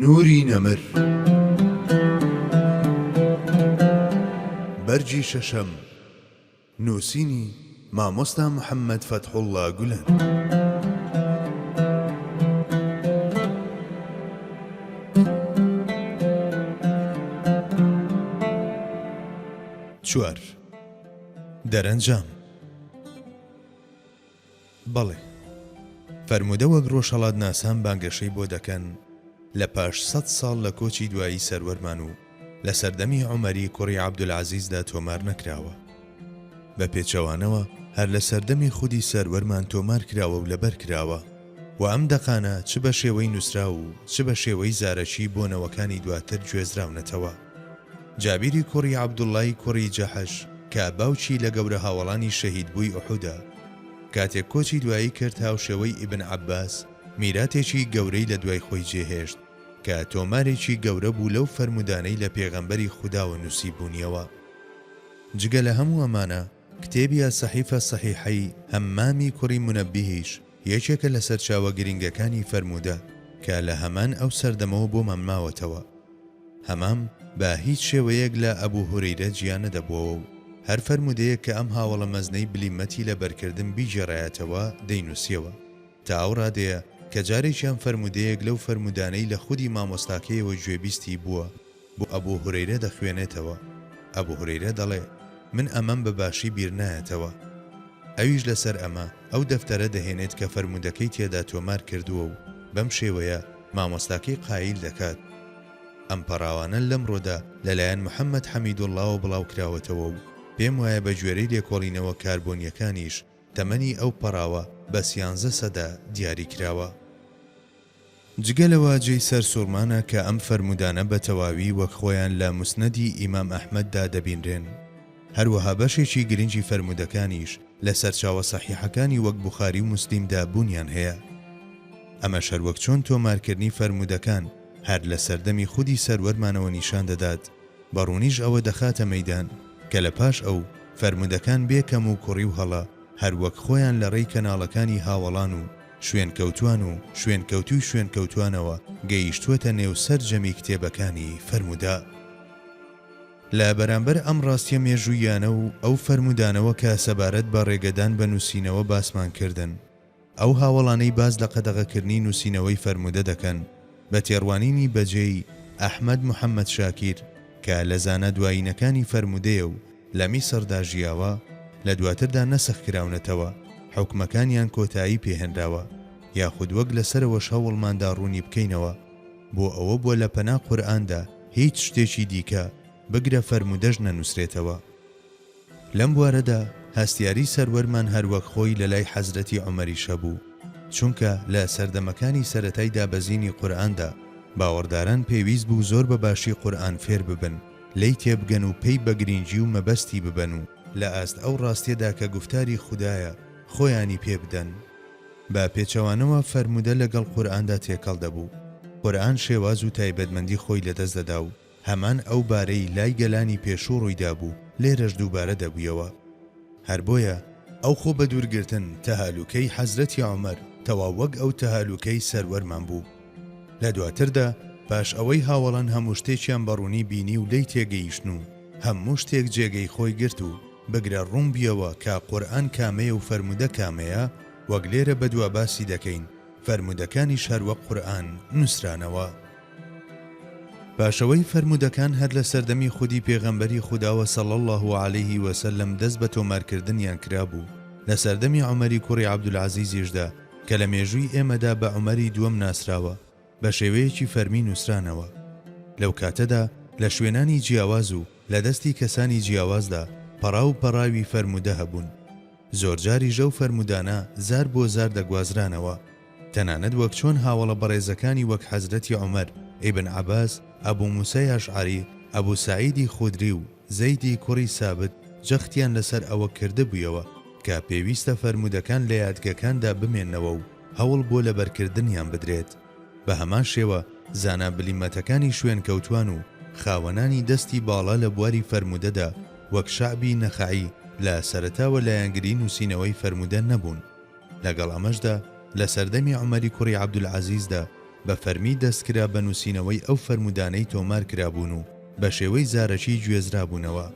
نوری نەمر. بەرگی شەشەم، نووسینی، مامۆستا محەممەد فەتحوڵڵا گولەن. چوار. دەرەنجام. بەڵێ، فەرموودە وەک ڕۆژهەڵاتناسان بانگەشەی بۆ دەکەن، لە پاش سەت ساڵ لە کۆچی دوایی سەروەرمان و لە سەردەمی عومەری کوڕی عەبدولعەزیزدا تۆمار نەکراوە. بە پێچەوانەوە هەر لە سەردەمی خودی سەروەرمان تۆمار کراوە و لەبەر کراوە و ئەم دەقانە چ بە شێوەی نووسراو و چ بە شێوەی زارەکی بۆ نەوەکانی دواتر گوێزراونەتەوە. جابیری کوڕی عەبدوڵڵای کوڕی جەحش کە باوکی لە گەورە هاوەڵانی شەهیدبووی ئوحودە، کاتێک کۆچی دوایی کرد هاوشێوەی ئیبن عەباس میراتێکی گەورەی لە دوای خۆی جێهێشت کە تۆمارێکی گەورە بوو لەو فەرموودانەی لە پێغەمبەری خوداوە نووسیبوونیەوە. جگە لە هەموو ئەمانە کتێبی الصحیفە الصحیحەی هەممامی کوڕی مونەبیهیش یەکێکە لە سەرچاوە گرنگەکانی فەرموودە کە لە هەمان ئەو سەردەمەوە بۆمان ماوەتەوە. هەمام بە هیچ شێوەیەک لە ئەبو هورەیرە جیا نەدەبووەوە و هەر فەرموودەیەک کە ئەم هاوەڵە مەزنەی بلیمەتی لەبەرکردن بیگێڕایەتەوە دەینووسیەوە تا ئەو ڕادەیە کە جارێکیان فەرموودەیەک لەو فەرموودانەی لە خودی مامۆستاکەیەوە گوێبیستی بووە بۆ ئەبو هورەیرە دەخوێنێتەوە ئەبو هورەیرە دەڵێ من ئەمەم بە باشی بیرنایەتەوە ئەویش لەسەر ئەمە ئەو دەفتەرە دەهێنێت کە فەرموودەکەی تێدا تۆمار کردووە و بەم شێوەیە مامۆستاکەی قایل دەکات. ئەم پەڕاوانە لەمڕۆدا لەلایەن محەمەد حەمیدوڵڵاوە بڵاوکراوەتەوە و پێم وایە بە گوێرەی لێکۆڵینەوە کاربۆنییەکانیش تەمەنی ئەو پەڕاوە بە سیانزە سەدە دیاری کراوە. جگە لەوە جێی سەرسوڕمانە کە ئەم فەرموودانە بە تەواوی وەک خۆیان لە موسنەدی ئیمام ئەحمەددا دەبینرێن. هەروەها بەشێکی گرنگی فەرموودەکانیش لە سەرچاوە سەحیحەکانی وەک بوخاری و موسلیمدا بوونیان هەیە. ئەمەش هەروەک چۆن تۆمارکردنی فەرموودەکان هەر لە سەردەمی خودی سەروەرمانەوە نیشان دەدات، بە ڕوونیش ئەوە دەخاتە مەیدان کە لە پاش ئەو، فەرموودەکان بێ کەم و کوڕی و هەڵە هەر وەک خۆیان لە ڕێی کەناڵەکانی هاوەڵان و شوێنکەوتوان و شوێنکەوتووی شوێنکەوتوانەوە گەیشتووەتە نێو سەرجەمی کتێبەکانی فەرموودە. لە بەرامبەر ئەم ڕاستیە مێژووییانە و ئەو فەرموودانەوە کە سەبارەت بە ڕێگەدان بە نووسینەوە باسمان کردن، ئەو هاوەڵانەی باس لە قەدەغەکردنی نووسینەوەی فەرموودە دەکەن، بە تێڕوانینی بەجێی ئەحمەد محەمەد شاکیر کە لە زانا دوایینەکانی فەرموودەیە و لە میسڕدا ژیاوە، لە دواتردا نەسخ کراونەتەوە، حوکمەکانیان کۆتایی پێهێنراوە، یاخود وەک لە سەرەوەش هەوڵماندا ڕوونی بکەینەوە، بۆ ئەوە بووە لە پەنا قورئاندا هیچ شتێکی دیکە، بگرە فەرموودەش نەنووسرێتەوە. لەم بوارەدا هەستیاری سەروەرمان هەر وەک خۆی لە لای حەزرەتی عومەریش هەبوو، چونکە لە سەردەمەکانی سەرەتای دابەزینی قورئاندا باوەڕداران پێویست بوو زۆر بە باشی قورئان فێر ببن، لێی تێبگەن و پەی بە گرینگی و مەبەستی ببەن و لە ئاست ئەو ڕاستیەدا کە گوفتاری خودایە خۆیانی پێ بدەن. بە پێچەوانەوە فەرموودە لە گەڵ قورئاندا تێکەڵ دەبوو، قورئان شێواز و تایبەتمەندی خۆی لەدەست دەدا و هەمان ئەو بارەی لای گەلانی پێشوو ڕوویدابوو لێرەش دووبارە دەبوویەوە. هەر بۆیە ئەو خۆ بەدوورگرتن، تەهالوکەی حەزرەتی عومەر تەواو وەک ئەو تەهالوکەی سەروەرمان بوو. لە دواتردا پاش ئەوەی هاوەڵان هەموو شتێکیان بە ڕوونی بینی و لێی تێگەیشتن و هەموو شتێک جێگەی خۆی گرت و بگرە ڕوون بیەوە کە قورئان کامەیە و فەرموودە کامەیە، وەک لێرە بەدوا باسی دەکەین، فەرموودەکانیش هەر وەک قورئان نووسرانەوە. پاش ئەوەی فەرموودەکان هەر لە سەردەمی خودی پێغەمبەری خوداوە صلی اللە علیه و سلم دەست بە تۆمارکردنیان کرابوو، لە سەردەمی عومەری کوڕی عەبدولعەزیزیشدا کە لە مێژووی ئێمەدا بە عومەری دووەم ناسراوە، بە شێوەیەکی فەرمی نووسرانەوە. لەو کاتەدا لە شوێنانی جیاواز و لە دەستی کەسانی جیاوازدا پەڕاو پەڕاوی فەرموودە هەبوون. زۆرجاریش ئەو فەرموودانە زار بۆ زار دەگوازرانەوە. تەنانەت وەک چۆن هاوەڵە بەڕێزەکانی وەک حەزرەتی عومەر، ئیبن عەباس، ئەبو موسای ئەشعەری، ئەبو سەعیدی خودری و زەیدی کوڕی سابت جەختیان لەسەر ئەوە کردبوویەوە کە پێویستە فەرموودەکان لە یادگەکاندا بمێننەوە و هەوڵ بۆ لەبەرکردنیان بدرێت. بە هەمان شێوە زانا بلیمەتەکانی شوێنکەوتوان و خاوەنانی دەستی باڵا لە بواری فەرموودەدا وەک شەعبی نەخەعی لە سەرەتاوە لایەنگری نووسینەوەی فەرموودە نەبوون. لەگەڵ ئەمەشدا لە سەردەمی عومەری کوڕی عەبدولعەزیزدا. بە فەرمی دەست کرا بە نووسینەوەی ئەو فەرموودانەی تۆمار کرابوون و بە شێوەی زارەکی گوێزرابوونەوە.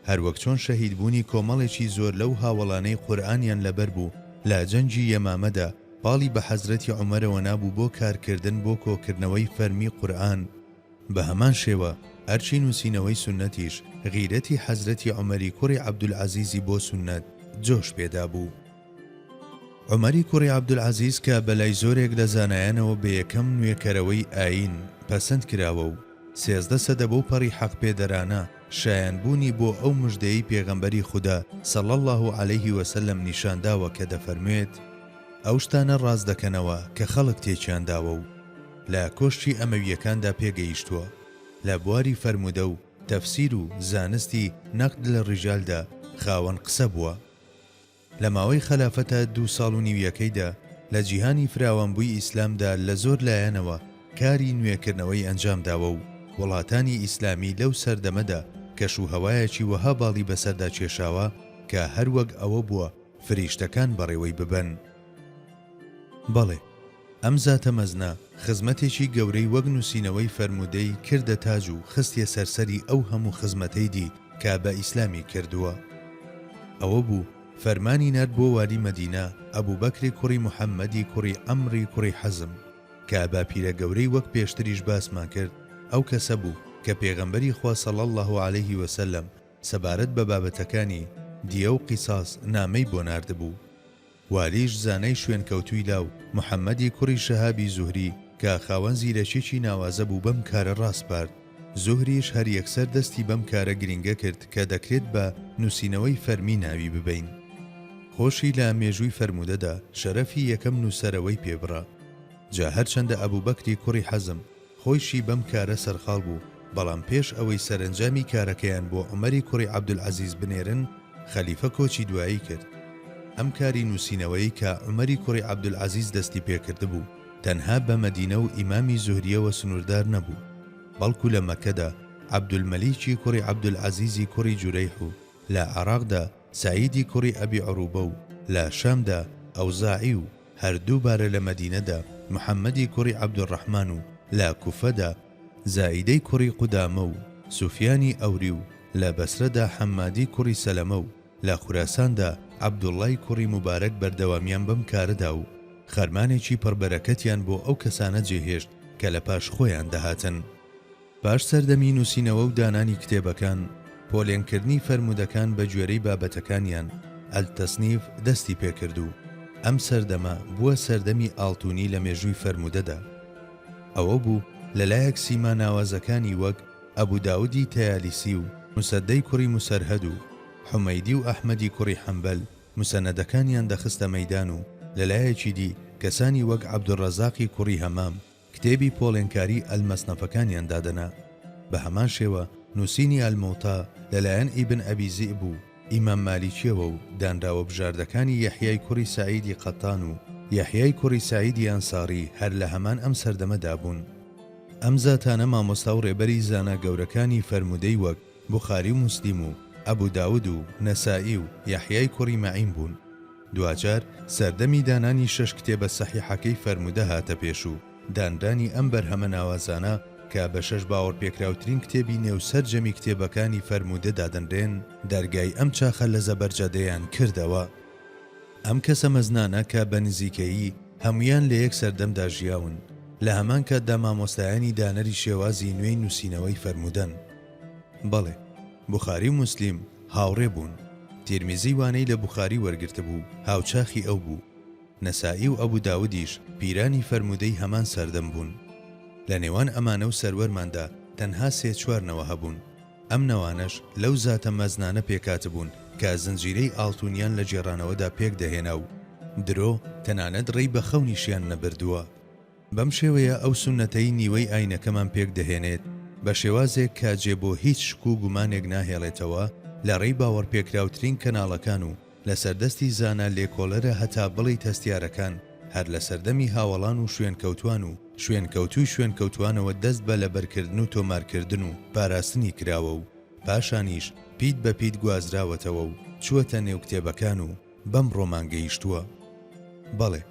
هەروەک چۆن شەهیدبوونی کۆمەڵێکی زۆر لەو هاوەڵانەی قورئانیان لەبەر بوو لە جەنگی یەمامەدا پاڵی بە حەزرەتی عومەرەوە نابوو بۆ کارکردن بۆ کۆکردنەوەی فەرمی قورئان، بە هەمان شێوە ئەرکی نووسینەوەی سوننەتیش غیرەتی حەزرەتی عومەری کوڕی عەبدولعەزیزی بۆ سوننەت جۆش پێدابوو. عومەری کوڕی عەبدولعەزیز کە بەلای زۆرێک لە زانایانەوە بە یەکەم نوێکەرەوەی ئایین پەسند کراوە و 13 سەدە بەو پەڕی حەقپێدەرانە شایەن بوونی بۆ ئەو مژدەیەی پێغەمبەری خودا صلی اللە علیه وسلم نیشان داوە کە دەفەرموێت، ئەو شتانە ڕاست دەکەنەوە کە خەڵک تێکیان داوە و لە کۆشکی ئەمەوییەکاندا پێگەیشتووە لە بواری فەرموودە و تەفسیر و زانستی نقد للرجال دا خاوەن قسە بووە. لە ماوەی خەلافەتە دوو ساڵ و نیویەکەیدا لە جیهانی فراوانبووی ئیسلامدا لە زۆر لایەنەوە کاری نوێکردنەوەی ئەنجامداوە و وڵاتانی ئیسلامی لەو سەردەمەدا کەش و هەوایەکی وەها باڵی بەسەردا کێشاوە کە هەر وەک ئەوە بووە فریشتەکان بەڕێوەی ببەن. بەڵێ ئەم زاتە مەزنە خزمەتێکی گەورەی وەک نووسینەوەی فەرموودەی کردە تاج و خستیە سەر سەری ئەو هەموو خزمەتەی دی کە بە ئیسلامی کردووە. ئەوە بوو فەرمانی نارد بۆ والی مەدینە ئەبوبەکری کوڕی محەممەدی کوڕی عەمری کوڕی حەزم کە باپیرە گەورەی وەک پێشتریش باسمان کرد ئەو کەسە بوو کە پێغەمبەری خوا صلی اللە علیه وسلم سەبارەت بە بابەتەکانی دیە و قیساس نامەی بۆ ناردبوو. والیش زانای شوێنکەوتووی لاو، محەممەدی کوڕی شەهابی زوهری، کە خاوەن زیرەکیەکی ناوازە بوو بەم کارە ڕاسپارد. زوهریش هەر یەکسەر دەستی بەم کارە گرینگە کرد کە دەکرێت بە نووسینەوەی فەرمی ناوی ببەین. خۆشی لە مێژووی فەرموودەدا شەرەفی یەکەم نووسەرەوەی پێ بڕا. جا هەرچەندە ئەبوبەکری کوڕی حەزم، خۆیشی بەم کارە سەرقاڵ بوو، بەڵام پێش ئەوەی سەرەنجامی کارەکەیان بۆ عومەری کوڕی عەبدولعەزیز بنێرن، خەلیفە کۆچی دوایی کرد. ئەم کاری نووسینەوەی کە عومەری کوڕی عەبدولعەزیز دەستی پێکردبوو، تەنها بە مەدینە و ئیمامی زوهرییەوە سنووردار نەبوو، بەڵکو لە مەککەدا عەبدولمەلیکی کوڕی عەبدولعەزیزی کوڕی جورەیح و لە عێراقدا سەعیدی کوڕی ئەبی عروبە و لە شامدا ئەوزاعی و هەر دووبارە لە مەدینەدا محەممەدی کوڕی عەبدولڕەحمان و لە کوفەدا زائیدەی کوڕی قودامە و سوفیانی ئەوری و لە بەسرەدا حەممادی کوڕی سەلەمە و لە خوراساندا عەبدوڵڵای کوڕی موبارەک بەردەوامیان بەم کارە دا و خەرمانێکی پڕ بەرەکەتیان بۆ ئەو کەسانە جێهێشت کە لە پاش خۆیان دەهاتن. پاش سەردەمی نووسینەوە و دانانی کتێبەکان، پۆلێنکردنی فەرموودەکان بە گوێرەی بابەتەکانیان، التصنیف، دەستی پێکرد و ئەم سەردەمە بووە سەردەمی ئاڵتوونی لە مێژووی فەرموودەدا. ئەوە بوو لە لایەک سیما ناوازەکانی وەک ئەبو داودی تەیالیسی و مسەددەی کوڕی مسەرهەد و حومەیدی و ئەحمەدی کوڕی حەنبەل مسەنەدەکانیان دەخستە مەیدان و لە لایەکی دی کەسانی وەک عەبدولڕەزاقی کوڕی هەمام کتێبی پۆڵێنکاری ئەلمەسنەفەکانیان دادەنا. بە هەمان شێوە نووسینی ئەلموطا لە لایەن ئیبن ئەبی زیئب و ئیمام مالیکیەوە و دانراوە بژاردەکانی یەحیای کوڕی سەعیدی قەتان و یەحیای کوڕی سەعیدی ئەنساڕی هەر لە هەمان ئەم سەردەمەدا بوون. ئەم زاتانە مامۆستا و ڕێبەری زانا گەورەکانی فەرموودەی وەک بوخاری و موسلیم و ئەبو داود و نەسائی و یەحیای کوڕی مەعین بوون. دواجار سەردەمی دانانی شەش کتێبە سەحیحەکەی فەرموودە هاتە پێش و دانرانی ئەم بەرهەمە ناوازانە کە بە شەش باوەڕپێکراوترین کتێبی نێو سەرجەمی کتێبەکانی فەرموودە دادەنرێن، دەرگای ئەم چاخە لە زەبەرجەدەیان کردەوە. ئەم کەسە مەزنانە کە بە نزیکەیی هەموویان لە یەک سەردەمدا ژیاون، لە هەمان کاتدا مامۆستایانی دانەری شێوازی نوێی نووسینەوەی فەرموودەن. بەڵێ، بوخاری و موسلیم هاوڕێ بوون. تیرمیزی وانەی لە بوخاری وەرگرتبوو، هاوچاخی ئەو بوو. نەسائی و ئەبو داودیش پیرانی فەرموودەی هەمان سەردەم بوون. لە نێوان ئەمانە و سەروەرماندا تەنها سێ چوار نەوە هەبوون. ئەم نەوانەش لەو زاتە مەزنانە پێکهاتبوون کە زنجیرەی ئاڵتوونیان لە گێڕانەوەدا پێکدەهێنا و درۆ تەنانەت ڕێی بە خەونیشیان نەبردووە. بەم شێوەیە ئەو سوننەتەی نیوەی ئاینەکەمان پێک دەهێنێت بە شێوازێک کە جێ بۆ هیچ شک و گومانێک ناهێڵێتەوە لە ڕێی باوەڕپێکراوترین کەناڵەکان و لەسەر دەستی زانا لێکۆڵەرە هەتا بڵێیت هەستیارەکان هەر لە سەردەمی هاوەڵان و شوێنکەوتوان و شوێنکەوتووی شوێنکەوتوانەوە دەست بە لەبەرکردن و تۆمارکردن و پاراستنی کراوە و پاشانیش پیت بە پیت گوازراوەتەوە و چووەتە نێو کتێبەکان و بەمڕۆمان گەیشتووە. بەڵێ.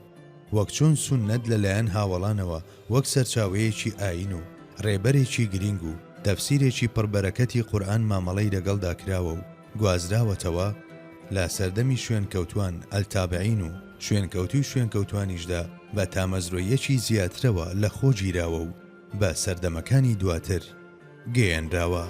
وەک چۆن سوننەت لە لایەن هاوەڵانەوە وەک سەرچاوەیەکی ئایین و ڕێبەرێکی گرینگ و تەفسیرێکی پڕ بەرەکەتی قورئان مامەڵەی لەگەڵدا کراوە و گوازراوەتەوە، لە سەردەمی شوێنکەوتوان، التابعین، و شوێنکەوتووی شوێنکەوتوانیشدا بە تامەزرۆییەکی زیاترەوە لە خۆ گیراوە و بە سەردەمەکانی دواتر گەیەنراوە.